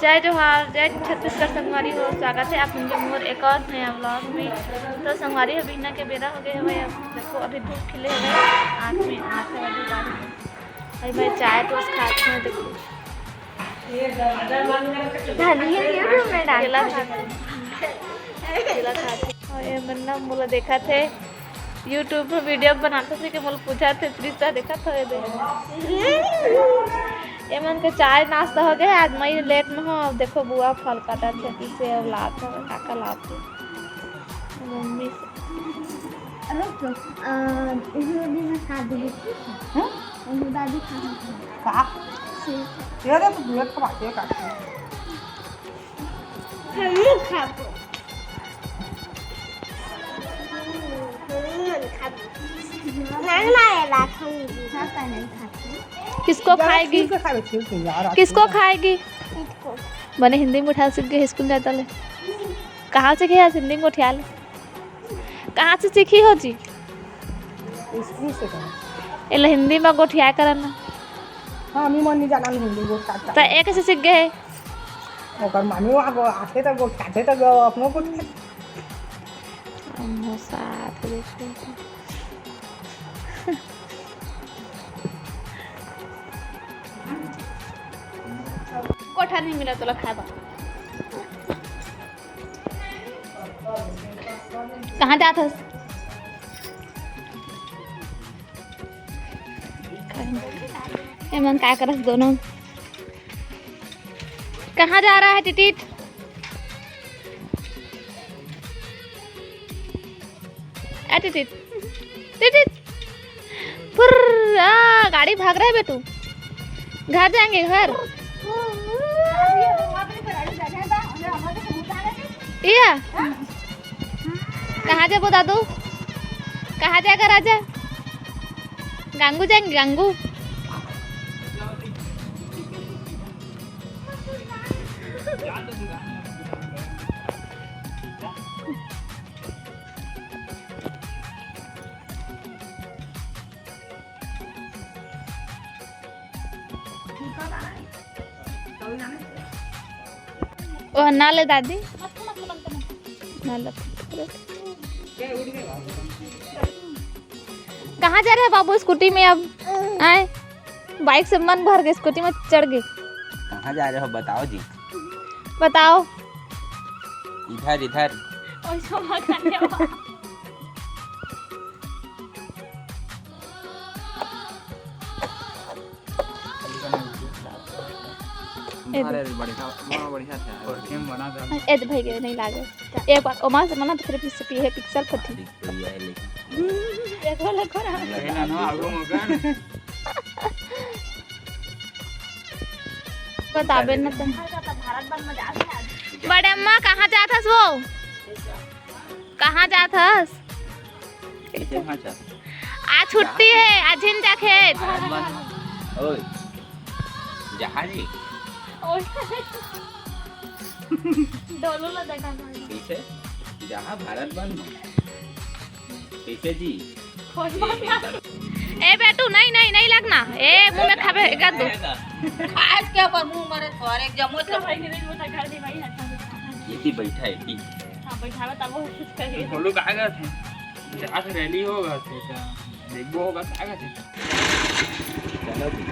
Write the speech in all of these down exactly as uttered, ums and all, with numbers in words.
जय जोहार, जय छत्तीसगढ़ संगवारी हो, स्वागत है आप मन के मोर एक और नया vlog में। तो संगवारी हो, बिहना के बेरा हो गए हवे, अब देखो अभी धूप खिले हवे, आँख में आँख है अभी बाहर। अभी मैं चाय टोस्ट खात हूँ, देखो। धनिया के भी मैं डाल केला खात हूँ, केला खात हूँ। और ये मन ना मोला देखा थे, YouTube पे video बनाते थे कि मोला पूछा थे, त्रिशा देखा था ये दे। ये मन के चाय नाश्ता हो गया, आज मैं लेट में हूँ। अब देखो बुआ फल काटा थे, पीछे अब लात है, काका लात है मम्मी से। रुक, अ, उन्होंने मैं खा दूंगी, ठीक है? हाँ? उन्होंने दादी खाना था। का? ठीक है। ये तो तू दुआ खा के काट। हम नहीं खाबो। हम नहीं खाबो। नहीं, नहीं, राखूंगी। पापा नहीं खाते। किसको खाएगी? छील के खा ले, छील के यार, आप किसको छील के। खाएगी? इसको। बने हिंदी में उठा सीख गए, स्कूल जाता ले। कहाँ से गया हिंदी में उठा ले? कहाँ से सीखी हो जी? स्कूल से कहा। एला हिंदी में गोठिया करन ना। हाँ, हमी मन नहीं जाना हिंदी गोठिया। त एक से सीख गए। ओकर मामी वहाँ गो आथे त गोठियाथे त गो अपनो गोठिया। हम साथ देखो। गोठा नहीं मिला तोला खाए बर। कहाँ जात हस? एमन काय करस दोनों? कहाँ जा रहा है टिटिट? ए टिटिट, टिटिट, फुर्र, आ, गाड़ी भाग रहा है बेटू। घर जाएंगे, घर। इया, कहाँ जाबो दादू? कहाँ जाएगा राजा? गांगू जाएंगे, गांगू। ओह, ना ले दादी, ना ले। कहाँ जा रहे हैं बाबू स्कूटी में अब? आए, बाइक से मन भर गए, स्कूटी में चढ़ गए। कहाँ जा रहे हो बताओ जी। बताओ। इधर, इधर। ए दे। अरे, बढ़िया, बड़ा बढ़िया था। और केम बना था। ए दे भाई के नहीं लागे। ए बा-, ओमा से मना तो फिर से पी है पिक्सल फटी। दिख रही है लेकिन। देखो, देखो ना। ये ना, ना, आगू में का। बताबे न तुम। बड़े अम्मा, कहाँ जात हस वो? कहाँ जात हस? कैसे वहाँ जा? आज छुट्टी है, आज झिन जा खेत। भारत बंद। ओए, जहाजी। ओए। डोलू ला देखा था। कैसे? जहाँ भारत बंद हो। कैसे जी? ए बेटू, नहीं, नहीं, नहीं लगना। ए, मुंह में खाबे, एक आध दो। आज क्या पर मुंह मारे तोरे जमो तो। भाई, नहीं, वो तो घर में भाई, अच्छा से खाना है। ये भी बैठा है, ठीक। हाँ, बैठावे तब वो कुछ करिए। बोलो, कहाँ गए थे? जहाँ से रैली होगा, तो क्या? देखो होगा, कहाँ गए थे? चलो जी।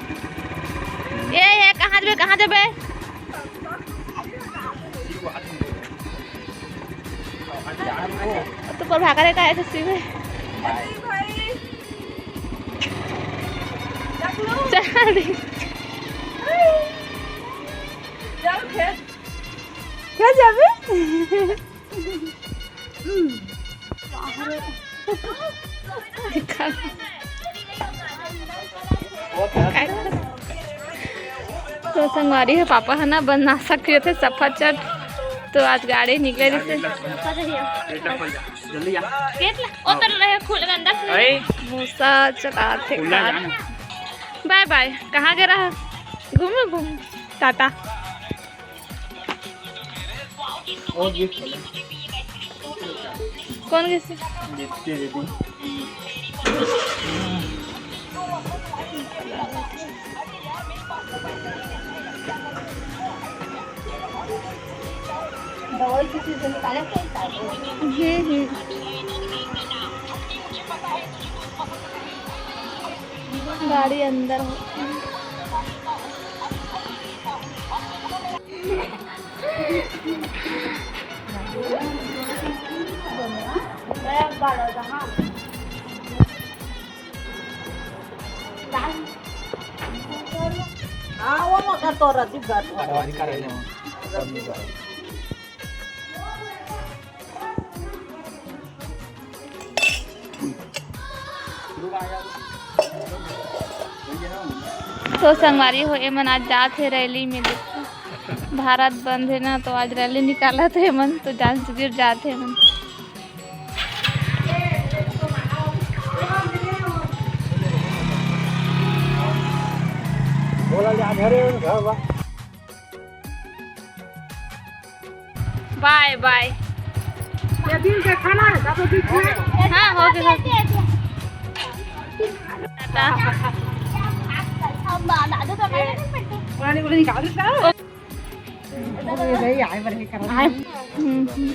ए, ए, कहाँ जबे, कहाँ जबे? तू पर भागा रहता है एसएससी में। चल दी। क्या जाबे? तो संगवारी हो, पापा है ना, बस नाश्ता किए थे सफरचंद, तो आज गाड़ी निकले जैसे। जल्दी आ। ओ तो रहे खुल अंदर से। अरे। भूसा चलाते खुला खात। जाना। बाय बाय। कहाँ गए रहा? घूमे घूमे। टाटा। और गिफ्ट खोले। कौन गिफ्ट? गिफ्ट दे दी। हम्म, हम्म। गाड़ी अंदर हो। तो संगवारी हो, एमन आज जात हे रैली में। देखो, भारत बंद हे ना, तो आज रैली निकालत हे एमन, तो जांजगीर जात हे एमन। बाय बाय। ये दिन देखा ना, तब दिन हाँ, हो गया, हो गया। टाटा। पानी बोले निकाल देता। हम्म, हम्म।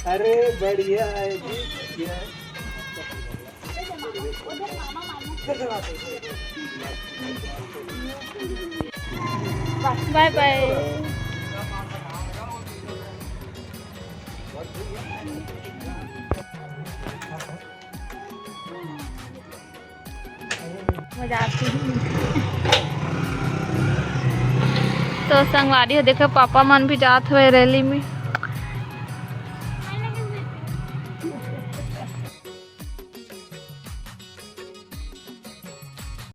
अरे बढ़िया है जी, बढ़िया है। बाय बाय। मजा आती है। तो संगवारी हो, देखो, पापा मन भी जात हुए रैली में।